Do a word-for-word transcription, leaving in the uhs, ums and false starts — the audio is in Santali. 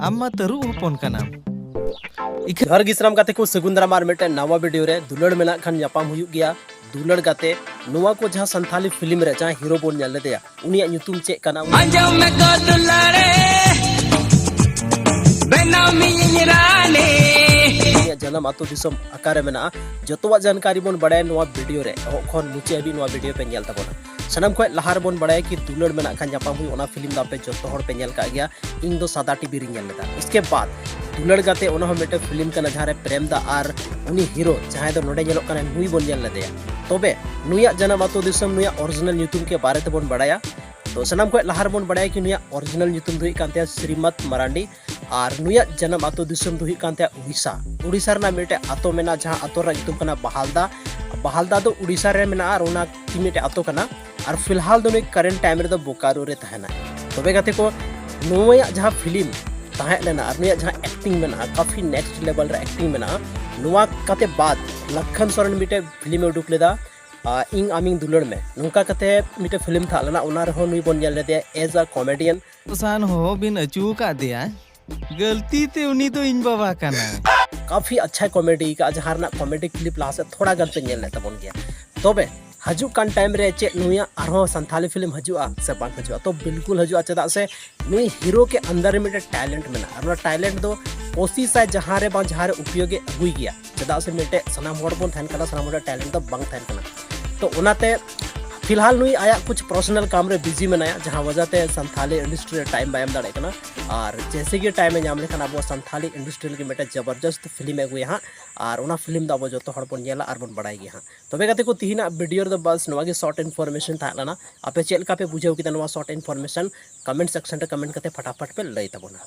ᱟᱢ ᱢᱟ ᱛᱟᱹᱨᱩᱵ ᱦᱚᱯᱚᱱ ᱠᱟᱱᱟᱢ᱾ ᱤᱠᱷᱟᱹ ᱡᱚᱦᱟᱨ ᱜᱮ ᱥᱟᱱᱟᱢ ᱜᱟᱛᱮ ᱠᱚ, ᱥᱟᱹᱜᱩᱱ ᱫᱟᱨᱟᱢ ᱟᱨ ᱢᱤᱫᱴᱮᱱ ᱱᱟᱣᱟ ᱵᱷᱤᱰᱤᱭᱳ ᱨᱮ᱾ ᱫᱩᱞᱟᱹᱲ ᱢᱮᱱᱟᱜ ᱠᱷᱟᱱ ᱧᱟᱯᱟᱢ ᱦᱩᱭᱩᱜ ᱜᱮᱭᱟ, ᱫᱩᱞᱟᱹᱲ ᱜᱟᱛᱮ, ᱱᱚᱣᱟ ᱠᱚ ᱡᱟᱦᱟᱸ ᱥᱟᱱᱛᱷᱟᱞᱤ ᱯᱷᱤᱞᱢ ᱨᱮ ᱡᱟᱦᱟᱸ ᱦᱤᱨᱳ ᱵᱚᱱ ᱧᱮᱞ ᱞᱮᱫᱮᱭᱟ, ᱩᱱᱤᱭᱟᱜ ᱧᱩᱛᱩᱢ ᱪᱮᱫ ᱠᱟᱱᱟ? ᱟᱸᱡᱚᱢ ᱢᱮ ᱠᱚ ᱫᱩᱞᱟᱹᱲᱮ, ᱵᱮᱱᱟᱣ ᱢᱤᱭᱟᱹᱧ ᱨᱟᱱᱤ᱾ ᱩᱱᱤᱭᱟᱜ ᱡᱟᱱᱟᱢ ᱟᱹᱛᱩ ᱫᱤᱥᱚᱢ ᱚᱠᱟᱨᱮ ᱢᱮᱱᱟᱜᱼᱟ, ᱡᱚᱛᱚᱣᱟᱜ ᱡᱟᱱᱠᱟᱨᱤ ᱵᱚᱱ ᱵᱟᱲᱟᱭᱟ ᱱᱚᱣᱟ ᱵᱷᱤᱰᱤᱭᱳ ᱨᱮ᱾ ᱮᱦᱚᱵ ᱠᱷᱚᱱ ᱢᱩᱪᱟᱹᱫ ᱦᱟᱹᱵᱤᱡ ᱱᱚᱣᱟ ᱵᱷᱤᱰᱤᱭᱳ ᱯᱮ ᱧᱮᱞ ᱛᱟᱵᱚᱱᱟ᱾ ᱥᱟᱱᱟᱢ ᱠᱷᱚᱱ ᱞᱟᱦᱟ ᱨᱮᱵᱚᱱ ᱵᱟᱲᱟᱭᱟ ᱠᱤ ᱫᱩᱞᱟᱹᱲ ᱢᱮᱱᱟᱜ ᱠᱷᱟᱱ ᱧᱟᱯᱟᱢ ᱦᱩᱭᱩᱜ, ᱚᱱᱟ ᱯᱷᱤᱞᱢ ᱫᱚ ᱟᱯᱮ ᱡᱚᱛᱚ ᱦᱚᱲ ᱯᱮ ᱧᱮᱞ ᱠᱟᱜ ᱜᱮᱭᱟ᱾ ᱤᱧ ᱫᱚ ᱥᱟᱫᱟ ᱴᱤᱵᱷᱤ ᱨᱤᱧ ᱧᱮᱞ ᱞᱮᱫᱟ᱾ ᱩᱥᱠᱮ ᱵᱟᱫ ᱫᱩᱞᱟᱹᱲ ᱜᱟᱛᱮ, ᱚᱱᱟ ᱦᱚᱸ ᱢᱤᱫᱴᱮᱱ ᱯᱷᱤᱞᱢ ᱠᱟᱱᱟ ᱡᱟᱦᱟᱸ ᱨᱮ ᱯᱨᱮᱢ ᱫᱟ ᱟᱨ ᱩᱱᱤ ᱦᱤᱨᱳ ᱡᱟᱦᱟᱸᱭ ᱫᱚ ᱱᱚᱰᱮ ᱧᱮᱞᱚᱜ ᱠᱟᱱᱟᱭ, ᱱᱩᱭ ᱵᱚᱱ ᱧᱮᱞ ᱞᱮᱫᱮᱭᱟ᱾ ᱛᱚᱵᱮ ᱱᱩᱭᱟᱜ ᱡᱟᱱᱟᱢ ᱟᱹᱛᱩ ᱫᱤᱥᱚᱢ, ᱱᱩᱭᱟᱜ ᱚᱨᱤᱡᱤᱱᱟᱞ ᱧᱩᱛᱩᱢ ᱠᱮ ᱵᱟᱨᱮ ᱛᱮᱵᱚᱱ ᱵᱟᱲᱟᱭᱟ᱾ ᱛᱚ ᱥᱟᱱᱟᱢ ᱠᱷᱚᱱ ᱞᱟᱦᱟ ᱨᱮᱵᱚᱱ ᱵᱟᱲᱟᱭᱟ ᱠᱤ ᱱᱩᱭᱟᱜ ᱚᱨᱤᱡᱤᱱᱟᱞ ᱧᱩᱛᱩᱢ ᱫᱚ ᱦᱩᱭᱩᱜ ᱠᱟᱱ ᱛᱟᱭᱟ ᱥᱨᱤᱢᱟᱛ ᱢᱟᱨᱟᱱᱰᱤ᱾ ᱟᱨ ᱱᱩᱭᱟᱜ ᱡᱟᱱᱟᱢ ᱟᱹᱛᱩ ᱫᱤᱥᱚᱢ ᱫᱚ ᱦᱩᱭᱩᱜ ᱠᱟᱱ ᱛᱟᱭᱟ ᱩᱲᱤᱥᱥᱟ᱾ ᱩᱲᱤᱥᱥᱟ ᱨᱮᱱᱟᱜ ᱢᱤᱫᱴᱮᱡ ᱟᱛᱳ ᱢᱮᱱᱟᱜᱼᱟ, ᱡᱟᱦᱟᱸ ᱟᱛᱳ ᱨᱮᱱᱟᱜ ᱧᱩᱛᱩᱢ ᱠᱟᱱᱟ ᱵᱟᱦᱟᱞᱫᱟ᱾ ᱵᱟᱦᱟᱞᱫᱟ ᱫᱚ ᱩᱲᱤᱥᱥᱟ ᱨᱮ ᱢᱮᱱᱟᱜᱼᱟ ᱟᱨ ᱚᱱᱟ ᱛᱤ ᱢᱤᱫᱴᱮᱡ ᱟᱛᱳ ᱠᱟᱱᱟ᱾ ᱟᱨ ᱯᱷᱤᱞᱦᱟᱞ ᱫᱚ ᱱᱩᱭ ᱠᱟᱨᱮᱱᱴ ᱴᱟᱭᱤᱢ ᱨᱮᱫᱚ ᱵᱳᱠᱟᱨᱳ ᱨᱮ ᱛᱟᱦᱮᱱᱟ᱾ ᱛᱚᱵᱮ ᱜᱟᱛᱮ ᱠᱚ, ᱱᱩᱭᱟᱜ ᱡᱟᱦᱟᱸ ᱯᱷᱤᱞᱢ ᱛᱟᱦᱮᱸ ᱞᱮᱱᱟ ᱟᱨ ᱱᱩᱭᱟᱜ ᱡᱟᱦᱟᱸ ᱮᱠᱴᱤᱝ ᱢᱮᱱᱟᱜᱼᱟ, ᱠᱟᱯᱷᱤ ᱱᱮᱠᱥᱴ ᱞᱮᱵᱮᱞ ᱨᱮ ᱮᱠᱴᱤᱝ ᱢᱮᱱᱟᱜᱼᱟ᱾ ᱱᱚᱣᱟ ᱠᱟᱛᱮ ᱵᱟᱫ ᱞᱟᱠᱷᱟᱱ ᱥᱚᱨᱮᱱ ᱢᱤᱫᱴᱮᱡ ᱯᱷᱤᱞᱢ ᱮ ᱩᱰᱩᱠ ᱞᱮᱫᱟ, ᱟᱨ ᱤᱧ ᱟᱢᱤᱧ ᱫᱩᱞᱟᱹᱲ ᱢᱮ, ᱱᱚᱝᱠᱟ ᱠᱟᱛᱮ ᱢᱤᱫᱴᱮᱡ ᱯᱷᱤᱞᱢ ᱛᱟᱦᱮᱸ ᱞᱮᱱᱟ, ᱚᱱᱟ ᱨᱮᱦᱚᱸ ᱱᱩᱭ ᱵᱚᱱ ᱧᱮᱞ ᱞᱮᱫᱮᱭᱟ as a comedian᱾ ᱥᱟᱱ ᱦᱚᱸ ᱵᱤᱱ ᱟᱹᱪᱩ ᱟᱠᱟᱫ ᱫᱮᱭᱟ, ᱜᱟᱹᱞᱛᱤ ᱛᱮ ᱩᱱᱤ ᱫᱚ ᱤᱧ ᱵᱟᱵᱟ ᱠᱟᱱᱟᱭ᱾ ᱠᱟᱯᱷᱤ ᱟᱪᱪᱷᱟᱭ ᱠᱚᱢᱮᱰᱤ ᱟᱠᱟᱫᱼᱟ, ᱡᱟᱦᱟᱸ ᱨᱮᱱᱟᱜ ᱠᱚᱢᱮᱰᱤ ᱠᱞᱤᱯ ᱞᱟᱦᱟ ᱥᱮᱫ ᱛᱷᱚᱲᱟ ᱜᱟᱱ ᱯᱮ ᱧᱮᱞ ᱞᱮᱫ ᱛᱟᱵᱚᱱ ᱜᱮᱭᱟ᱾ ᱛᱚᱵᱮ ᱦᱤᱡᱩᱜ ᱠᱟᱱ ᱴᱟᱭᱤᱢ ᱨᱮ ᱪᱮᱫ ᱱᱩᱭᱟᱜ ᱟᱨᱦᱚᱸ ᱥᱟᱱᱛᱷᱟᱞᱤ ᱯᱷᱤᱞᱢ ᱦᱤᱡᱩᱜᱼᱟ ᱥᱮ ᱵᱟᱝ ᱦᱤᱡᱩᱜᱼᱟ? ᱛᱚ ᱵᱤᱞᱠᱩᱞ ᱦᱤᱡᱩᱜᱼᱟ, ᱪᱮᱫᱟᱜ ᱥᱮ ᱱᱩᱭ ᱦᱤᱨᱳ ᱠᱮ ᱟᱱᱫᱟᱨ ᱨᱮ ᱢᱤᱫᱴᱮᱱ ᱴᱮᱞᱮᱱᱴ ᱢᱮᱱᱟᱜᱼᱟ ᱟᱨ ᱚᱱᱟ ᱴᱮᱞᱮᱱᱴ ᱫᱚ ᱠᱳᱥᱤᱥ ᱟᱭ ᱡᱟᱦᱟᱸ ᱨᱮ ᱵᱟᱝ ᱡᱟᱦᱟᱸ ᱨᱮ ᱩᱯᱭᱳᱜᱮ ᱟᱹᱜᱩᱭ ᱜᱮᱭᱟ᱾ ᱪᱮᱫᱟᱜ ᱥᱮ ᱢᱤᱫᱴᱮᱡ ᱥᱟᱱᱟᱢ ᱦᱚᱲ ᱵᱚᱱ ᱛᱟᱦᱮᱱ ᱠᱟᱱᱟ, ᱥᱟᱱᱟᱢ ᱦᱚᱲᱟᱜ ᱴᱮᱞᱮᱱᱴ ᱫᱚ ᱵᱟᱝ ᱛᱟᱦᱮᱱ ᱠᱟᱱᱟ᱾ ᱛᱚ ᱚᱱᱟᱛᱮ ᱯᱷᱤᱞᱦᱟᱞ ᱱᱩᱭ ᱟᱭᱟᱜ ᱠᱩᱪ ᱯᱟᱨᱥᱚᱱᱟᱞ ᱠᱟᱢ ᱨᱮ ᱵᱤᱡᱤ ᱢᱮᱱᱟᱭᱟ, ᱡᱟᱦᱟᱸ ᱣᱟᱡᱟ ᱛᱮ ᱥᱟᱱᱛᱷᱟᱞᱤ ᱤᱱᱰᱟᱥᱴᱨᱤ ᱨᱮ ᱴᱟᱭᱤᱢ ᱵᱟᱭ ᱮᱢ ᱫᱟᱲᱮᱭᱟᱜ ᱠᱟᱱᱟ᱾ ᱟᱨ ᱡᱮᱥᱮ ᱜᱮ ᱴᱟᱭᱤᱢ ᱮ ᱧᱟᱢ ᱞᱮᱠᱷᱟᱱ ᱟᱵᱚ ᱥᱟᱱᱛᱷᱟᱞᱤ ᱤᱱᱰᱟᱥᱴᱨᱤ ᱞᱟᱹᱜᱤᱫ ᱢᱤᱫᱴᱮᱡ ᱡᱚᱵᱚᱨᱡᱚᱥᱛ ᱯᱷᱤᱞᱢ ᱮ ᱟᱹᱜᱩᱭᱟ ᱦᱟᱸᱜ, ᱟᱨ ᱚᱱᱟ ᱯᱷᱤᱞᱢ ᱫᱚ ᱟᱵᱚ ᱡᱚᱛᱚ ᱦᱚᱲ ᱵᱚᱱ ᱧᱮᱞᱟ ᱟᱨ ᱵᱚᱱ ᱵᱟᱲᱟᱭ ᱜᱮᱭᱟ ᱦᱟᱸᱜ᱾ ᱛᱚᱵᱮ ᱜᱟᱛᱮ ᱠᱚ, ᱛᱤᱦᱤᱧᱟᱜ ᱵᱷᱤᱰᱤᱭᱳ ᱨᱮᱫᱚ ᱵᱟᱥ ᱱᱚᱣᱟ ᱜᱮ ᱥᱚᱨᱴ ᱤᱱᱯᱷᱚᱨᱢᱮᱥᱚᱱ ᱛᱟᱦᱮᱸ ᱞᱮᱱᱟ᱾ ᱟᱯᱮ ᱪᱮᱫ ᱞᱮᱠᱟ ᱯᱮ ᱵᱩᱡᱷᱟᱹᱣ ᱠᱮᱫᱟ ᱱᱚᱣᱟ ᱥᱚᱨᱴ ᱤᱱᱯᱷᱚᱨᱢᱮᱥᱚᱱ? ᱠᱚᱢᱮᱱᱴ ᱥᱮᱠᱥᱚᱱ ᱨᱮ ᱠᱚᱢᱮᱱᱴ ᱠᱟᱛᱮ ᱯᱷᱟᱴᱟᱯᱷᱟᱴ ᱯᱮ ᱞᱟᱹᱭ ᱛᱟᱵᱚᱱᱟ᱾